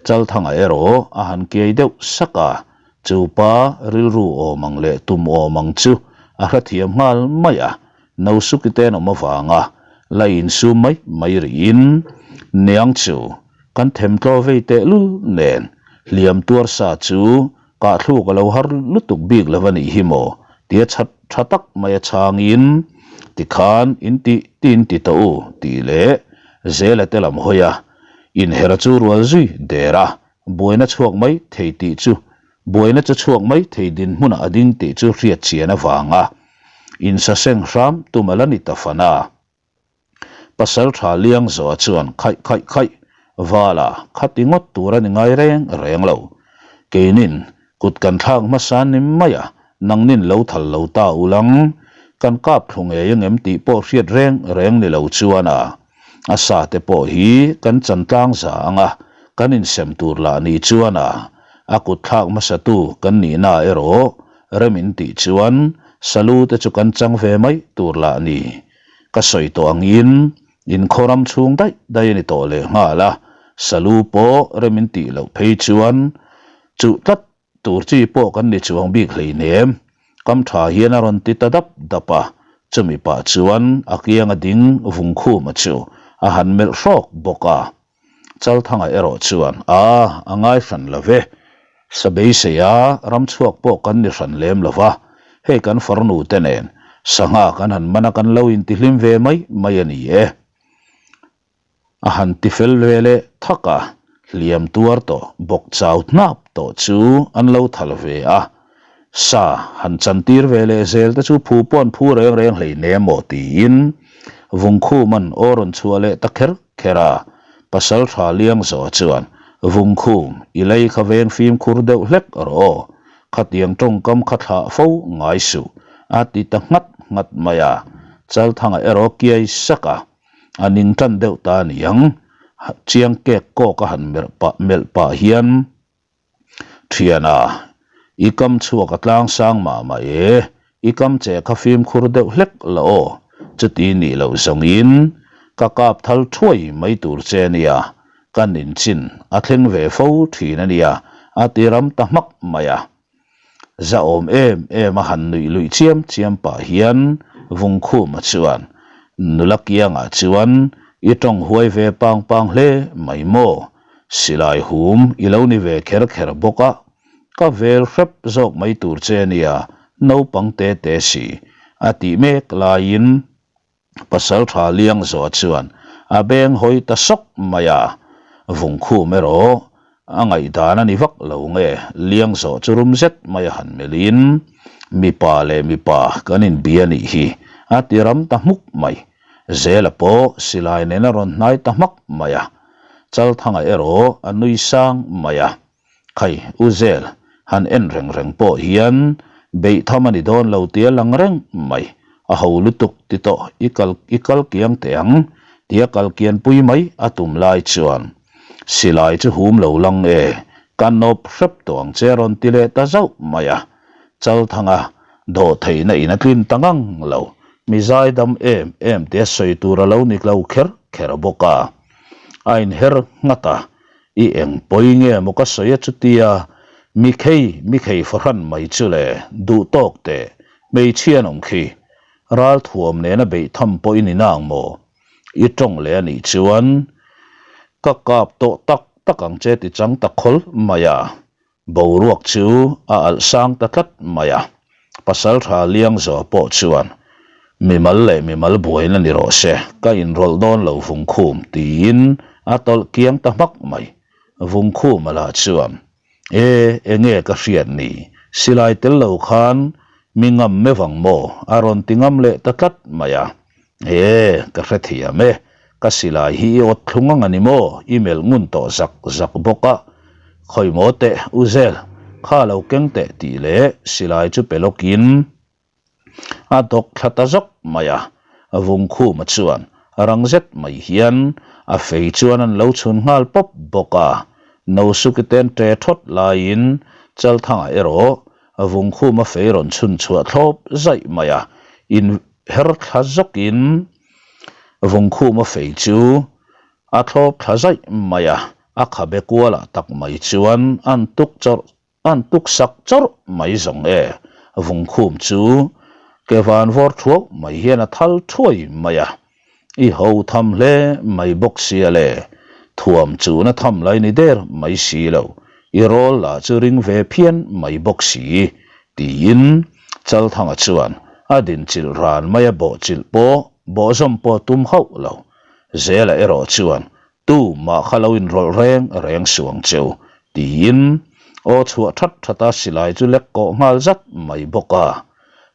Chalthanga erawh a han kiai deuh sak a, chu pa rilru awm ang leh tum awm ang chu a hrethiam nghal mai a, Nosuki tenawm avanga la insum mai mai rihin niang chu kan themtlaw vei tehlul nen hliam tuar sa chu Kahthluk a lo har lutuk bik lo a nih hi maw? tia chhat tha tak mai a chhangin, Tikhan in tih tih in ti tawh u, tih leh Zela te lam hawi a, inher chu rual zui der a, buaina chhuak mai thei tih chu buaina chu chhuak mai thei dinhmunah a ding tih chu hriat chian avanga insaseng hram tum a la ni ta fan a. Pasal tha liang zawh chuan khaih khaih khaih vala khati ngawt tur a ni ngai reng reng lo. Keinin kut kan thlak hmasa ni mai a, nangnin lo thal lo ta ulang, kan kap thlu ngei angem tih pawh hriat reng reng ni lo chuan a, a sa te pawh hi kan chan tlang za ang a, kan insem tur lah ni chuan a, a kut thlak hmasatu kan nihna erawh rem in tih chuan salu te chu kan chang ve mai tur lah ni. Ka sawi tawh angin in khaw ram chhung daih daih a ni tawh leh nghal a, salu pawh rem in tih loh phei chuan chuh tlat tur chi pawh kan ni chuang bik hleinem. Kam tha hian a rawn ti ta dap dap a, chumi pah chuan a kianga ding vung khuma chu a han melh hrawk bawk a. Chalthanga erawh chuan, A, a ngai hran lo ve. Sa beiseia ram chhuak pawh kan ni hran lem lo va, hei kan farnu te nen sangha kan han man a kan lo intihlim ve mai mai a ni e. A han ti fel ve leh thak a, hliam tuar tawh bawk chau hnap tawh chu an lo thal ve a. Sa han chantir ve leh zel te chu phu pawh an phu reng reng hleinem maw tiin Vungkhuman aw rawn chhuah leh ta kher kher a, pasal tha liang zawh chuan Vungkhum i lei kha veng fimkhur deuh hlek rawh aw, khatiang tawngkam kha thlah fo ngai suh a ti ta nghat nghat mai a, Chalthanga erawh kiai sak a, a ning tan deuh ta aniang, chiang kek kawk a han melh pah melh pah hian. Thiana, i kam chhuak a tlang sang mah mah e, i kam che kha fimkhur deuh hlek la aw. Chuti nih loh zawngin ka kap thal thuai mai tur che a nia, ka ninchin a thleng ve fo thin a nia, a ti ram ta hmak mai a. Zahawm em em a han nuih luih chiam chiam pah hian Vungkhuma chuan nula kiangah chuan i tawng huai ve pang pang hle mai maw? Silai hum i lo ni ve kher kher bawk a, ka vel hrep zawk mai tur che nia naupang te te si a tih mek laiin Pasalṭha Liangzawh chuan a beng hawi ta sawk mai a, Vungkhum erawh a ngaihdan a ni vak lo nge Liangzawh chu rum zet mai a han melhin mipa leh mipa kan inbia nih hi a ti ram ta hmuk mai. Zela pawh silai nen a rawn hnai ta hmak mai a, Chalthanga erawh a nui sang mai a. Khai, U Zel, han en reng reng pawh hian beih tham a ni dawn lo tia lang reng mai. A ho lutuk ti tawh i kal i kal kiang teh ang tia kal kian pui mai a tum lai chuan silai chu hum lo lang e, ka nawp hrep tawh ang che a rawn ti leh ta zauh mai a. Chalthanga dawhtheihna in a tlin ta ngang lo, mi zaidam em em tia sawi tur a lo ni lo kher kher bawk a. A inher nghat a, I eng pawi nge maw ka sawi a chutia mi khei mi khei fahran mai chu le duh tawk teh hmeichhia an awm khi ral thuam nena beih tham pawh i ni nang maw i tawng leh a nih chuan ka kap tawh tak tak ang che ti chang ta khawl mai a Boruak chu a alh sang ta tlat mai a, Pasaltha Liangzaw pawh chuan, Mimal leh mimal buaina ni rawh se, ka inrawlh dawn lo Vungkhum, tiin a tawlh kiang ta hmak mai. Vungkhuma lah chuan, E, enge ka hriat ni, silai tel lo khan mi ngam meuh ang maw? a rawn ti ngam leh ta tlat mai a. E, ka hrethiam e, ka silai hi i awt thlung ang a ni maw? I melh ngun tawh zak zak bawk a, khawi maw teh, U Zel, kha lo keng teh tih leh silai chu pe lawkin a dawk thla ta zawk mai a, Vungkhuma chuan rang zet mai hian a fei chuan an lo chhun nghal pawp bawk a, Nosuki ten ṭe ṭhawt laiin Chalthanga erawh Vungkhuma fei rawn chhun chhuah thlawp zaih mai a, in Her thla zawkin Vungkhuma fei chu a thlawp thla zaih mai a, a khabe kualah tak mai chuan an tuk chawrh an tuk sak chawrh mai zawng e. Vungkhum chu ke van vawr thuau mai hian a thal thuai mai a, I ho tham hle mai bawk sia le, thuam chu na tham lai ni der mai si lo, i rawl lah chu ring ve phian mai bawk si, tiin Chalthanga chuan a dinchilh ran mai a bawhchilh pawh bawhzawm pawh tum hauh lo. Zela erawh chuan tu mah kha lo inrawlh reng reng suh ang cheu, tiin aw chhuah that that a silai chu lek kawh nghal zat mai bawk a.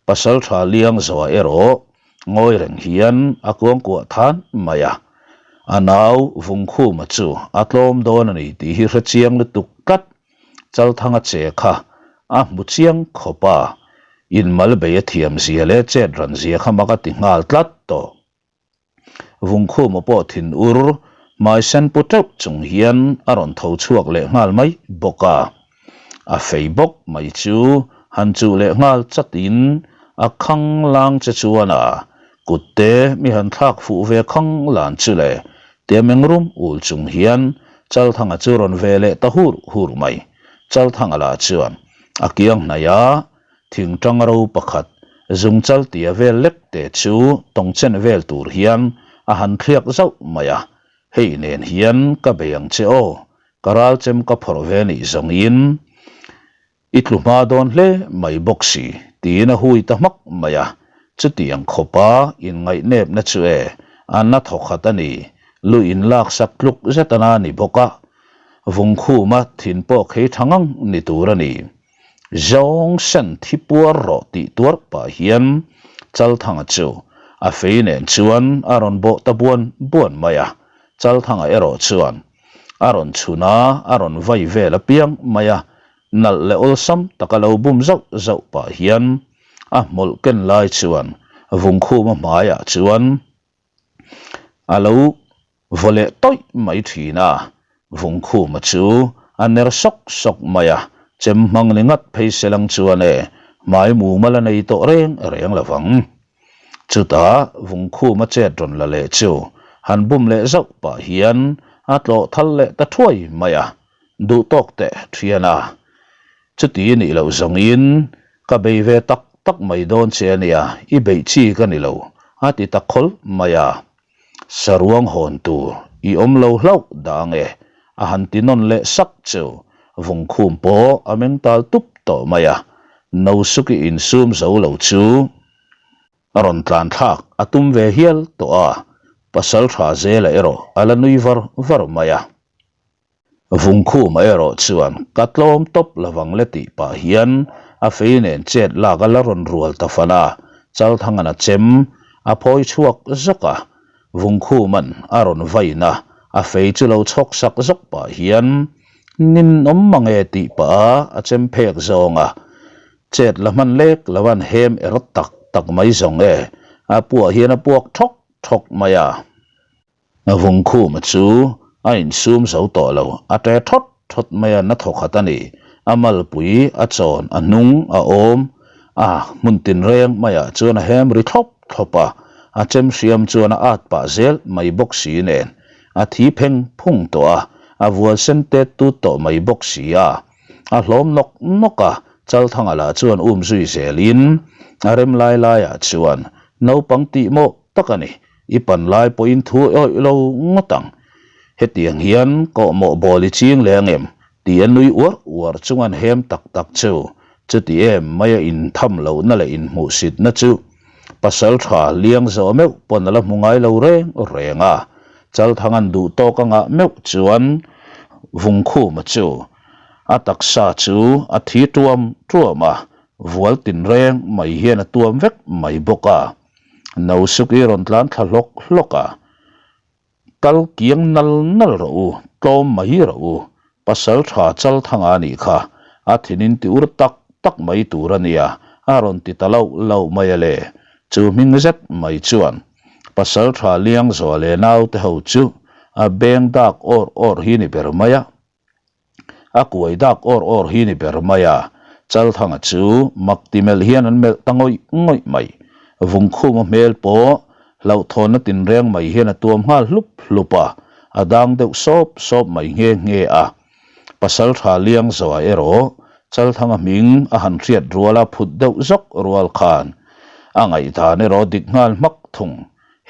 Pasaltha Liangzoa erawh Ngawi reng hian a kuangkuah than mai a, a nau Vungkhuma chu a tlawm dawn a ni tih hi hre chiang lutuk tlat. Chalthanga che kha a hmu chiang khawp a, inmal bei a thiam zia leh chet ran zia kha mak a ti nghal tlat tawh. Vungkhuma pawh thin ur hmai sen pu teuh chung hian a rawn tho chhuak leh nghal mai bawk a. A fei bawk mai chu han chuh leh nghal chatin a khang lang che chuan a kut te mi han thlak fuh ve khang lan chu le tia meng rum ul chung hian Chalthanga chu rawn ve leh ta hur hur mai. Chalthanga lah chuan a kiang hnaih a Thingtang ro pakhat zungchal tia vel lek te chu tawngchen vel tur hian a han thliak zauh mai a, hei nen hian ka bei ang che aw, ka ralchem ka phawrh ve nih zawngin i tlu hma dawn hle mai bawk si tiin a hui ta hmak mai a, chutiang khawpa inngaihnepna chu e a na thawkhat a ni, lu inlaksak tluk zet a na ni bawk a, vungkhuma thin pawh khei tha ngang ni tur a ni. Zawng sen thi puar rawh tih tuar pah hian Chalthanga chu a fei nen chuan a rawn bawh ta buan buan mai a, Chalthanga erawh chuan a rawn chhun a, a rawn vai vel apiang mai a, nalh leh awlsam taka lo bum zauh zauh pah hian a hmawlh ken lai chuan Vungkhuma hmaiah chuan a lo Vaw leh tawih mai thin a, Vungkhuma chu a ner sawk sawk mai a, chem hmang ni ngat phei se lang chuan e, hmai mumal a nei tawh reng reng lo vang. Chutah Vungkhuma chet rawn la leh chu han bum leh zauh pah hian a tlawh thal leh ta thuai mai a, duh tawk teh thian a. Chuti nih loh zawngin ka bei ve tak tak mai dawn che a nia, i beih chi ka ni lo, a ti ta khawlh mai a. Saruang hawn tur i awm lo hlauh dah ange, a han ti nawn leh sak chu Vungkhum pawh a meng tal tup tawh mai a, Nosuki insum zo lo chu a rawn tlan thlak a tum ve hial tawh a, pasal tha zela erawh a la nui var var mai a. Vungkhuma erawh chuan ka tlawm tawp lovang le tih pah hian a fei nen chet lak a la rawn rual ta fan a, Chalthangan a chem a phawi chhuak zawk a, Vungkhuman a rawn vain a, a fei chu lo chhawk sak zawk pah hian ninawm mange tih pah a a chem phek zawng a, chet la hman lek lo an hem er tak tak mai zawng e, a puah hian a puak thawk thawk mai a. Vungkhuma chu a insum zo tawh lo, a ṭe thawt thawt mai a, na thaw khat a ni. A malpui a chawn, a hnung a awm a, hmun tinreng maiah chuan a hem ri thlawp thlawp a, a chem hriam chuan a at pah zel mai bawk si nen, a thi pheng phung tawh a, a vual sen tet tut tawh mai bawk si a. A hlawm nawk nawk a, Chalthanga lah chuan um zui zelin a rem lai laiah chuan naupang tih mawh tak a ni. I pan lai pawhin thu awih lo ngawt ang. Hetiang hian kawhmawh bawl i ching leh ang em? tih a nui uar uar chung an hem tak tak chu. Chuti em maia intham lohna leh inhmuhsitna chu pasal tha liang zawh meuh pawn a la hmu ngai lo reng reng a. Chalthang an duh tawk anga meuh chuan Vungkhuma chu a taksa chu a thi tuam tuam a, vual tinreng mai hian a tuam vek mai bawk a. Nosuk i rawn tlan thla hlawk hlawk a, Kal kiang nal nal rawh u, tlawm mai rawh u, pasal tha chal thanga a nih kha, a thinin ti ur tak tak mai tur a nia, a rawn ti ta lauh lauh mai a le. Chu hming zet mai chuan pasal tha liang zuah leh naute ho chu a beng dak awr awr hi ni ber mai a. A kuai dak awr awr hi ni ber mai a, Chalthanga chu mak ti melh hian an melh ta ngawih ngawih mai. Vungkhuma hmel pawh hlauhthawnna tinreng mai hian a tuam nghal hlup hlup a, a dang deuh sawp sawp mai nghe nghe a. Pasaltha Liangzoa erawh Chalthanga hming a han hriat ruala phut deuh zawk rual khan a ngaihdan erawh dik nghal hmak thung.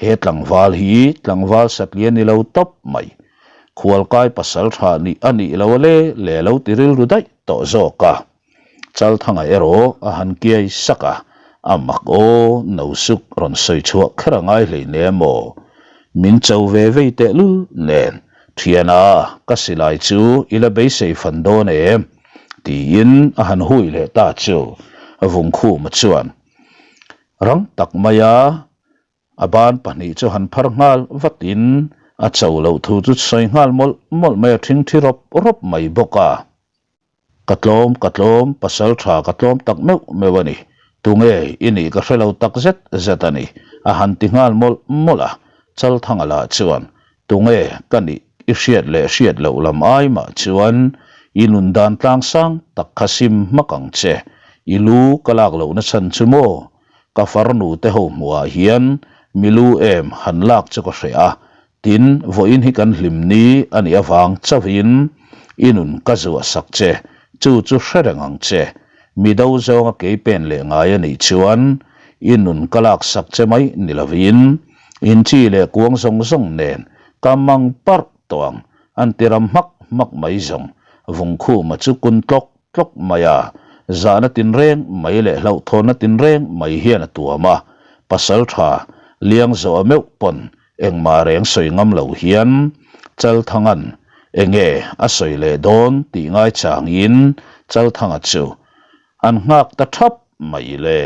He tlangval hi tlangval satlian ni lo tawp mai. Khualkai pasal tha nih a nih lo a le le lo ti rilru daih tawh zawk a. Chalthanga erawh a han kiai sak a, a mak aw no suk rawn sawi chhuah kher a ngai hlei ne maw? Min cho ve vei teh lul nen, Thiana ka silai chu i la beisei fan dawn em? tiin a han hui leh ta chu Vungkhuma chuan rang tak maia A ban pahnih chu han phar nghal vatin a cho loh thu chu sawi nghal mawlh mawlh mai a thing thi rawp rawp mai bawk a. Ka tlawm, ka tlawm, pasal tha ka tlawm tak meuh meuh a ni. Tunge i nih ka hre lo tak zet zet a ni, a han ti nghal mawlh mawlh a. Chalthanga lah chuan, Tunge ka nih i hriat leh hriat loh lam ai mah chuan i nun dan tlang sang tak kha sim hmak ang che. I lu ka lak lohna chhan chu maw? Ka farnu te ho hmuhah hian milu em han lak chu ka hreh a, tin vawiin hi kan hlim ni a nih avang chauhin i nun ka zuah sak che, chu chu hre reng ang che. Mi do zawnga kei pen leh ngai a nih chuan i nun ka lak sak che mai ni lovin in chi leh kuang zawng zawng nen ka mang parh tawh ang, an ti ram hmak hmak mai zawng Vungkhuma chu kun tlawk tlawk mai a, zahna tinreng mai leh hlauhthawnna tinreng mai hian a tuam a, pasal tha liang zawh a meuh pawn engmah reng sawi ngam lo hian Chalthanga'n enge a sawi leh dawn tih ngai changin Chalthanga chu an nghak ta thap mai le.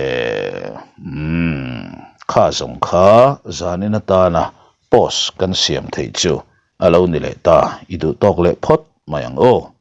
Umm, kha zawng kha zanin atana post kan siam theih chu a lo ni leh ta, i duh tawk leh phawt mai ang aw.